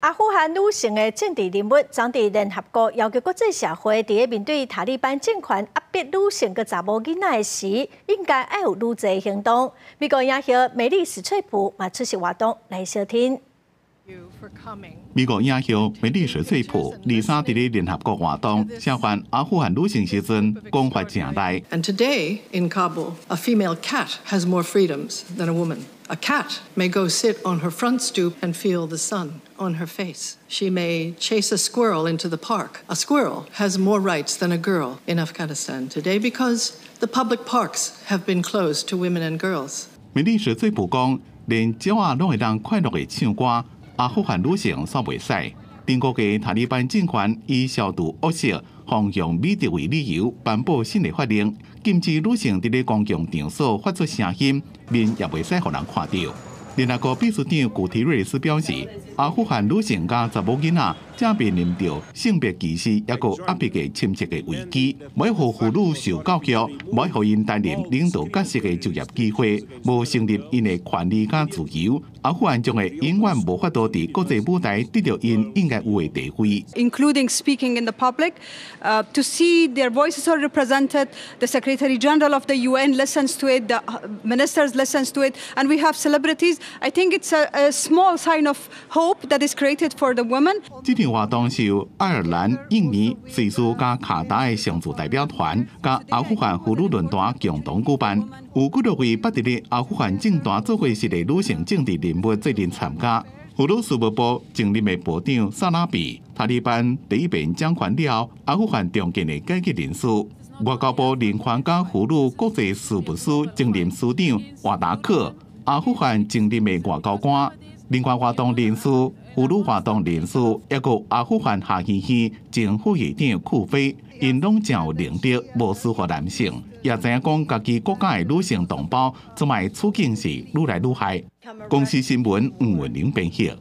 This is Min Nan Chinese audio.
阿富汗女性的政治人物，昨佇聯合國要求國際社會佇咧面對塔利班政權壓迫女性佮查某囡仔的時，應該愛有愈濟行動。美國影后梅麗史翠普嘛出席活動來相聽。美國影后梅麗史翠普二三佇咧聯合國活動，聲援阿富汗女性時陣，講話誠厲。 And today in Kabul, a female cat has more freedoms than a woman. A cat may go sit on her front stoop and feel the sun on her face. She may chase a squirrel into the park. A squirrel has more rights than a girl in Afghanistan today because the public parks have been closed to women and girls. 梅麗史翠普講，連鳥仔攏會當快樂的唱歌，阿富汗女性煞袂使。頂個月塔利班政權以消除惡習、弘揚美德為理由，頒布新的法令，禁止女性佇咧公共場所發出聲音，面也袂使予人看著。聯合國秘書長古提瑞斯表示，阿富汗女性佮查某囡仔正面臨著性別歧視，抑閣壓迫的深切的危機，無予婦女受教育，無予𪜶擔任領導角色的就業機會，無承認𪜶的權利佮自由，阿富汗將會永遠無法度佇國際舞台得著𪜶應該有的地位。 Including speaking in the public, to see their voices are represented. The Secretary General of the UN listens to it, the ministers listens to it, and we have celebrities. I think it's a small sign of hope that is created for the women. 這場活動是由愛爾蘭、印尼、瑞士佮卡達的常駐代表團，佮阿富汗婦女論壇共同舉辦。有幾多位捌佇咧阿富汗政壇做過事的女性政治人物做陣參加。婦女事務部前任的部長薩拉比，塔利班第一遍掌權了，阿富汗重建的改革人士，外交部人權佮婦女國際事務司前任司長瓦達克，阿富汗前任的外交官、人權活動人士、婦女活動人士，抑閣阿富汗下議院前副議長庫菲，𪜶攏誠有能力，無輸予男性，也知影講家己國家的女性同胞，這擺處境是愈來愈害。公視新聞吳文玲編譯。